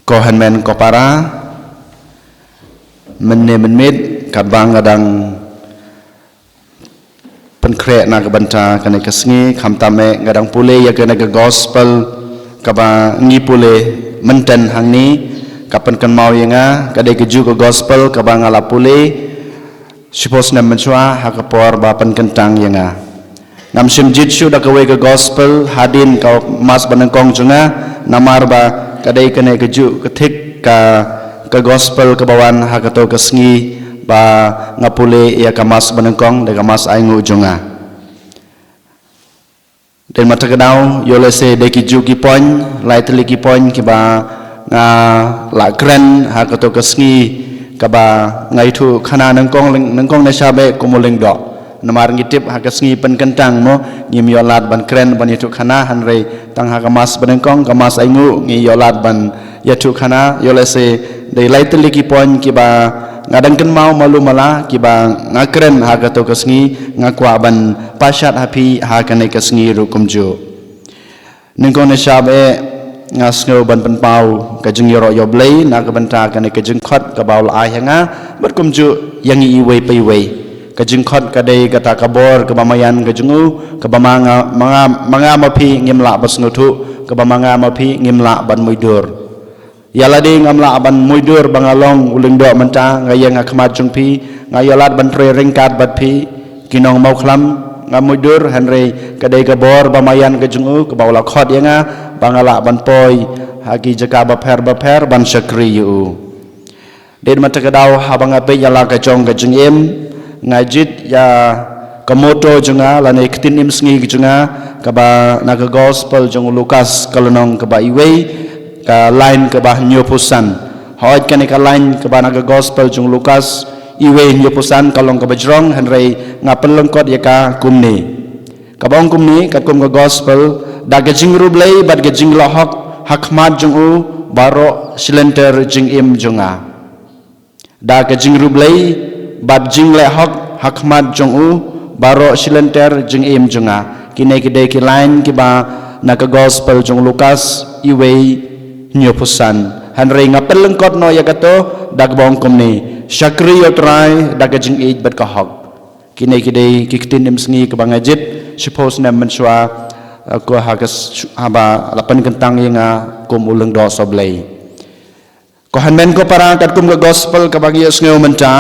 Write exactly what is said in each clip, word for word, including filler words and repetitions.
Ko hynmen ko para, mynne mynmiet katba nga dang pynkhreh na ka bynta kane ka sngi, khamtam eh nga dang pule ïa kane ka gospel kaba ngi pule mynta hangne, ka pynkynmaw ïa nga ka dei kajuh ka gospel kaba nga la pule shiphew snem mynshuwa ha ka por ba pynkyntang ïa nga. Ngam shym jied shuh da kawei ka gospel hadien ka Mass banyngkong jong nga, namar ba ka dei kane kajuh ka thik ka, ka gospel kaba wan ha kato ka sngi ba nga pule ïa ka Mass banyngkong, da ka Mass ainguh jong nga. Dei ma ta ka daw, ïoh lehse dei kijuh ki point, lai tylli ki point kiba nga la kren ha kato ka sngi kaba nga ïathuh khana nyngkong, nyngkong ne sha beh kum u lyngdoh. Namar ngi tip ha ka sngi pynkyntang mo, ngim ïoh lad ban kren ban ïathuh khana, hynrei tang ha ka Mass banyngkong, ka Mass ainguh ngi ïoh lad ban ïathuh khana. Ïoh lehse dei lai tylli ki point kiba nga dang kynmaw malu mala kiba nga kren ha kato ka sngi, nga kwah ban pashat ha phi ha kane ka sngi ruh kumjuh. Nyngkong ne sha beh nga sngew ban pynpaw ka jingïaroh ïa U Blei na ka bynta kane ka jingkhot kaba u la ai ha nga, bad kumjuh ïa ngi iwei pa iwei. Ka jingkhot ka dei kata ka bor kaba maïan ka jong u, kaba ma nga, ma nga, ma nga ma phi ngim lah ban sngewthuh, kaba ma nga ma phi ngim lah ban muidur. Ïa lade ngam lah ban muidur ba nga long u lyngdoh mynta, nga ïeng ha khmat jong phi, nga ïoh lad ban trei ryngkat bad phi, ki nong Mawkhlam, ngam muidur, hynrei ka dei ka bor ba maïan ka jong u kaba u la khot ïa nga ba nga lah ban poi ha ki jaka bapher bapher ban shakri ïa u. Dei ma ta ka daw, haba nga peit ïa la ka jong ka jingim, nga jied ïa ka motto jong nga lane ka ktien im sngi ka jong nga, kaba na ka gospel jong u Lukas ka lynnong kaba iwei, ka line kaba hynñiewphew san. Hooid, kane ka line kaba na ka gospel jong u Lukas iwei hynñiewphew san ka long kaba jrong, hynrei nga pynlyngkot ïa ka kumne. Kaba ong kumne, katkum ka gospel, da ka jingriewblei bad ka jingleh hok ha khmat jong u, baroh shi lynter jingim jong nga. Da ka jingriewblei bad jingleh hok ha khmat jong u, baroh shi lynter jingim jong nga. Kine ki dei ki line kiba na ka gospel jong u Lukas iwei hynñiewphew san. Hynrei nga pynlyngkot noh ïa kato da kaba ong kumne, shakri ïa U Trai da ka jingïeit bad ka hok. Kine ki dei ki ktien im sngi kaba nga jied shiphew snem mynshuwa, eh, ko ha ka s-, haba la pynkyntang ïa nga kum u lyngdoh sohblei. Ko hynmen ko para, katkum ka gospel kaba ngi ïohsngew mynta,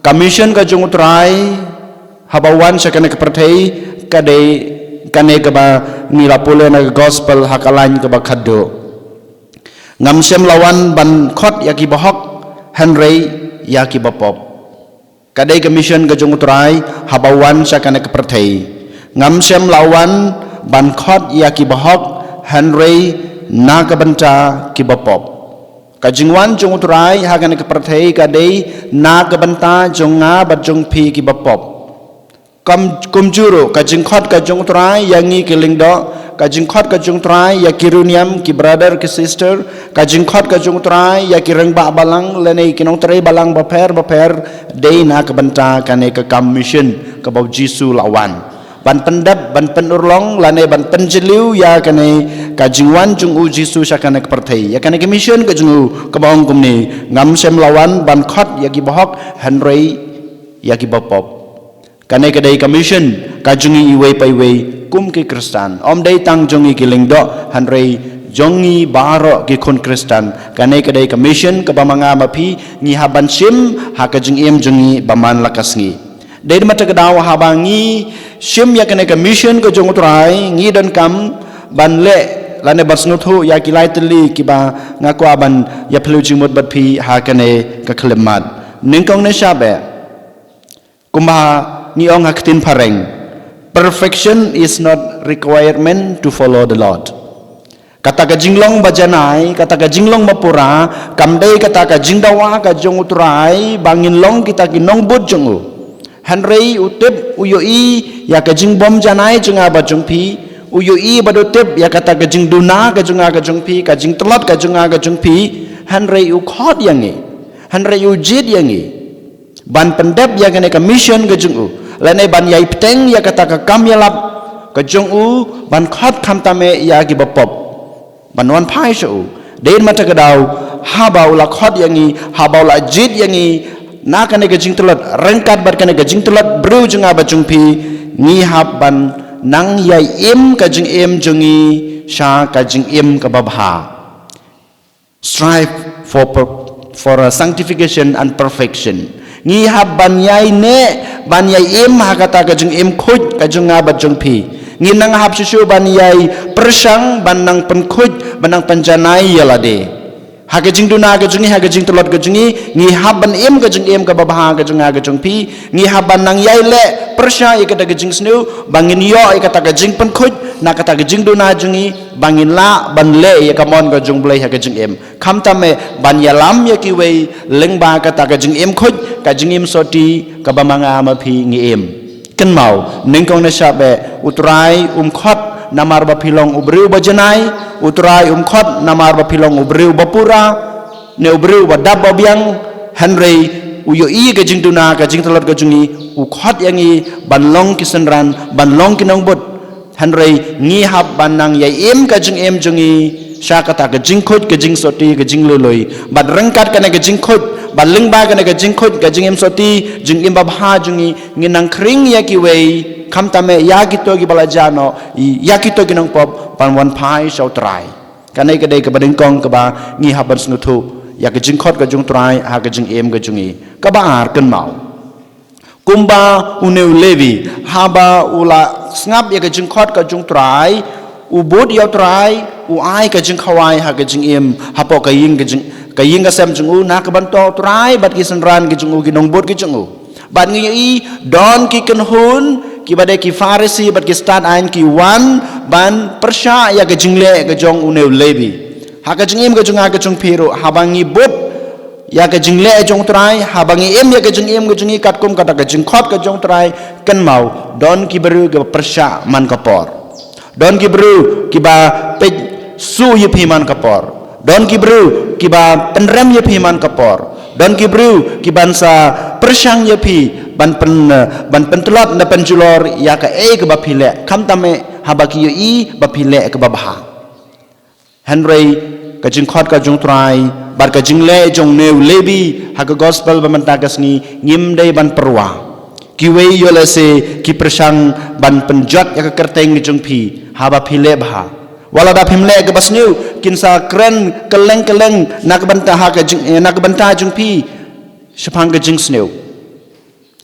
ka mission ka jong U Trai haba u wan sha kane ka pyrthei ka dei kane kaba ngi la pule na ka gospel ha ka line kaba khatduh. Ngam shym la wan ban khot ïa ki bahok, hynrei ïa ki bapop. Ka dei ka mission ka jong U Trai haba u wan sha kane ka pyrthei. Ngam shym la wan ban khot ïa ki bahok, hynrei na ka bynta ki bapop. Ka jingwan jong U Trai ha kane ka pyrthei ka dei na ka bynta jong nga bad jong phi ki bapop. Kum, kumjuh ruh, ka jingkhot ka jong U Trai ïa ngi ki lyngdoh, ka jingkhot ka jong U Trai ïa ki riewniam, ki brother, ki sister, ka jingkhot ka jong U Trai ïa ki rangbah balang lane ki nongtrei balang bapher bapher, dei na ka bynta kane ka kam mission kaba U Jisu la wan ban pyndep, ban pynurlong lane ban pynjylliew ïa kane ka jingwan jong U Jisu sha kane ka pyrthei. Ïa kane ka mission ka jong u kaba ong kumne, ngam shym la wan ban khot ïa ki bahok, hynrei ïa ki bapop. Kane ka dei ka mission ka jong ngi iwei pa iwei kum ki Khristan. Ym dei tang jong ngi ki lyngdoh, hynrei jong ngi baroh ki khun Khristan. Kane ka dei ka mission kaba ma nga ma phi ngi hap ban shim ha ka jingim jong ngi ba man la ka sngi. Dei ma ta ka daw, haba ngi shim ïa kane ka mission ka jong U Trai, ngi donkam ban leh lane ban sngewthuh ïa ki lai tylli kiba nga kwah ban ïa phylliew jingmut bad phi ha kane ka khyllipmat. Nyngkong ne sha beh, kumba ngi ong ha ka ktien phareng, perfection is not requirement to follow the Lord. Kata ka jinglong ba janai, kata ka jinglong ba pura, kam dei kata ka jingdawa ka jong U Trai ba ngin long kita ki nongbud jong u. Hynrei u tip, u ïohi ïa ka jingbym janai jong nga bad jong phi, u ïohi bad u tip ïa kata ka jingduna ka jong nga ka jong phi, ka jingtlot ka jong nga ka jong phi, hynrei u khot ïa ngi, hynrei u jied ïa ngi ban pyndep ïa kane ka mission ka jong u, lane ban ïai bteng ïa kata ka kam ïalap ka jong u, ban khot khamtam eh ïa ki bapop ban wan phai sha u. Dei mynta ka daw, haba u la khot ïa ngi, haba u la jied ïa ngi na kane ka jingtlot, ryngkat bad kane ka jingtlot briew jong nga bad jong phi, ngi hap ban nang ïai im ka jingim jong ngi sha ka jingim kaba bha. Strive for, for a sanctification and perfection. Ngi hap ban ïai neh, ban ïai im ha kata ka jingim khuid ka jong nga bad jong phi. Ngi nang hap shuh shuh ban ïai pyrshang, ban nang pynkhuid, ban nang pynjanai ïa lade. Ha ka jingduna ka jong ngi, ha ka jingtlot ka jong ngi, ngi hap ban im ka jingim kaba bha ka jong nga ka jong phi. Ngi hap ban nang ïai leh pyrshah ïa kata ka jingsniew, ba ngin ïoh ïa kata ka jingpynkhuid na kata ka jingduna jong ngi, ba ngin lah ban leh ïa ka mon ka jong U Blei ha ka jingim. Khamtam eh ban ïalam ïa kiwei lyngba kata ka jingim khuid, ka jingim sotti kaba ma nga ma phi ngi im. Kynmaw, nyngkong nyngshap eh, U Trai um khot namar ba phi long u briew ba janai, U Trai um khot namar ba phi long u briew ba pura, ne u briew ba dap ba biang, hynrei u ïohi ka jingduna ka jingtlot ka jong ngi, u khot ïa ngi ban long ki synran, ban long ki nongbud. Hynrei ngi hap ban nang ïai im ka jingim jong ngi sha kata ka jingkhuid, ka jingsotti, ka jinglui lui. Bad ryngkat kane ka jingkhuid, bad lyngba kane ka jingkhuid, ka jingim sotti, jingim babha jong ngi, ngi nang khring ïa kiwei, khamtam eh ïa kito kiba la jah noh, ïa kito ki nongpop, ban wan phai sha U Trai. Kane ka dei kaba nyngkong kaba ngi hap ban sngewthuh ïa ka jingkhot ka jong U Trai ha ka jingim ka jong ngi. Kaba ar, kynmaw, kumba une u Levi, haba u la sngap ïa ka jingkhot ka jong U Trai, u bud ïa U Trai, u ai ka jingkhawai ha ka jingim, hapoh ka ïing ka jing, ka ïing ka sem jong u, na ka bynta U Trai bad ki synran ki jong u, ki nongbud ki jong u. Bad ngi ïohi don ki kynhun kiba dei ki Pharisi bad ki stad aiñ ki wan ban pyrshah ïa ka jingleh ka jong une u Levi. Ha ka jingim ka jong nga ka jong phi ruh, haba ngi bud ïa ka jingleh jong U Trai, haba ngi im ïa ka jingim ka jong ngi katkum kata ka jingkhot ka jong U Trai, kynmaw, don ki briew kiba pyrshah man ka por. Don ki briew kiba peit suh ïa phi man ka por. Don ki briew kiba pynrem ïa phi man ka por. Don ki briew kiban sa pyrshang ïa phi ban pyn, ban pyntlot ne pynjulor ïa kaei kaba phi leh, khamtam eh haba ki ïohi ba phi leh kaba bha. Hynrei ka jingkhot ka jong U Trai bad ka jingleh jong une u Levi ha ka gospel ba mynta ka sngi, ngim dei ban pyrwa. Kiwei ïoh lehse ki pyrshang ban pynjot ïa ka kyrteng ka jong phi haba phi leh bha. Wat la da phim leh kaba sniew, kin sa kren kylleng kylleng na ka bynta ha ka jing, eh, na ka bynta jong phi shaphang ka jingsniew.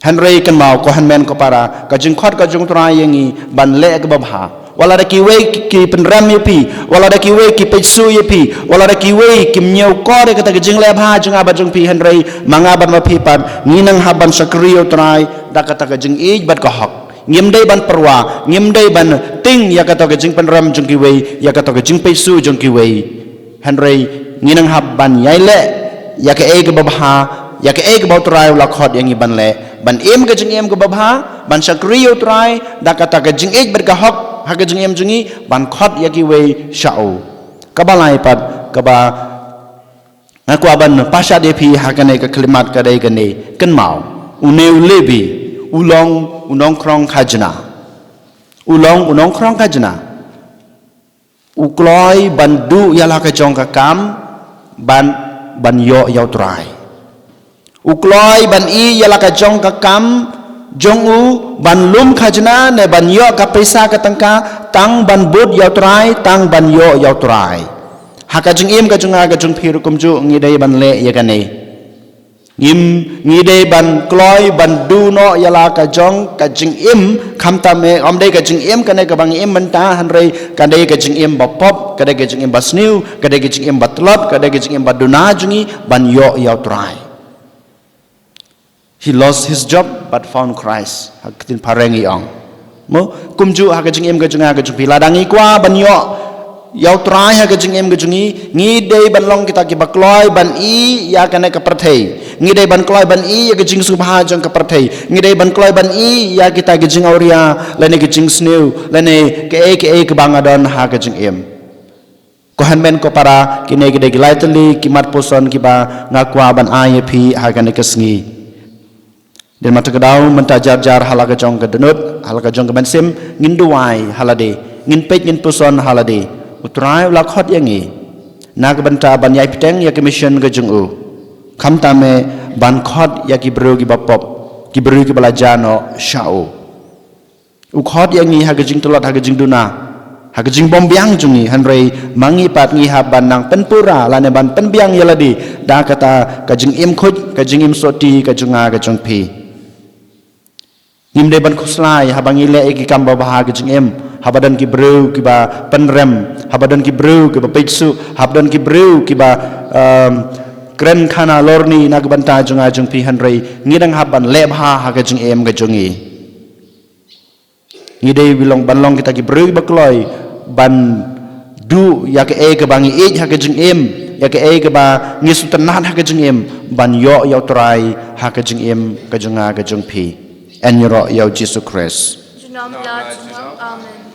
Hynrei kynmaw, ko hynmen ko para, ka jingkhot ka jong U Trai ïa ngi ban leh kaba bha. Wat la da kiwei ki, ki pynrem ïa phi, wat la da kiwei ki peit suh ïa phi, wat la da kiwei kim ñiewkor ïa kata ka jingleh bha jong nga bad jong phi, hynrei ma nga bad ma phi pat, ngi nang hap ban shakri ïa U Trai da kata ka jingïeit bad ka hok. Ngim dei ban pyrwa, ngim dei ban tieng ïa kata ka jingpynrem jong kiwei, ïa kata ka jingpeit suh jong kiwei. Hynrei ngi nang hap ban ïai leh ïa kaei kaba bha, ïa kaei kaba U Trai u la khot ïa ngi ban leh, ban im ka jingim kaba bha, ban shakri ïa U Trai da kata ka jingïeit bad ka hok ha ka jingim jong ngi, ban khot ïa kiwei sha u. Kaba lai pat kaba nga kwah ban pashat ïa phi ha kane ka khyllipmat ka dei kane, kynmaw, une u Levi u long u nongkhrong khajna. U long u nongkhrong khajna. U kloi ban duh ïa la ka jong ka kam ban, ban ïoh ïa U Trai. U kloi ban ïoh ïa la ka jong ka kam jong u ban lum khajna ne ban ïoh ka pisa ka tyngka tang ban bud ïa U Trai, tang ban ïoh ïa U Trai. Ha ka jingim ka jong nga ka jong phi ruh kumjuh ngi dei ban leh ïa kane. Ngim, ngi dei ban kloi ban duh noh ïa la ka jong ka jingim, khamtam eh ym dei ka jingim kane kaba ngi im mynta, hynrei ka dei ka jingim ba pop, ka dei ka jingim ba sniew, ka dei ka jingim ba tlot, ka dei ka jingim ba duna jong ngi ban ïoh ïa U Trai. He lost his job but found Christ. Ha ka ktien phareng i ong. Mo, kumjuh ha ka jingim ka jong nga ka jong phi, lada ngi kwah ban ïoh ïa U Trai ha ka jingim ka jong ngi, ngi dei ban long kita kiba kloi ban ïeh ïa kane ka pyrthei. Ngi dei ban kloi ban ïeh ïa ka jingsngewbha jong ka pyrthei. Ngi dei ban kloi ban ïeh ïa kita ki jingawria lane ki jingsniew lane kaei kaei kaba nga don ha ka jingim. Ko hynmen ko para, kine ki dei ki lai tylli ki mat puson kiba nga kwah ban ai ïa phi ha kane ka sngi. Dei mynta ka daw, mynta jar jar ha la ka jong ka dohnud, ha la ka jong ka mynsiem, ngin duwai ha lade, ngin peit ngin puson ha lade. U Trai u la khot ïa ngi. Na ka bynta ban ïai bteng ïa ka mission ka jong u. Khamtam eh ban khot ïa ki briew kiba pop, ki briew kiba la jah noh sha u. U khot ïa ngi ha ka jingtlot, ha ka jingduna, ha ka jingbymbiang jong ngi, hynrei ma ngi pat ngi hap ban nang pynpura lane ban pynbiang ïa lade da kata ka jingim khuid, ka jingim sotti ka jong nga ka jong phi. Ngim dei ban khuslai haba ngi leh ïa ki kam babha ha ka jingim, haba don ki briew kiba pynrem, haba don ki briew kiba peit suh, haba don ki briew kiba, um, kren khana lorni na ka bynta jong nga jong phi, hynrei ngi dang hap ban leh bha ha ka jingim ka jong ngi. Ngi dei ban long, ban long kita ki briew kiba kloi ban duh ïa kaei kaba ngi ïeit ha ka jingim, ïa kaei kaba ngi sngewtynnat ha ka jingim, ban ïoh ïa u Trai ha ka jingim ka jong nga ka jong phi. Yn ïaroh ïa u Jisu Khrist. Junom la junom. Amen.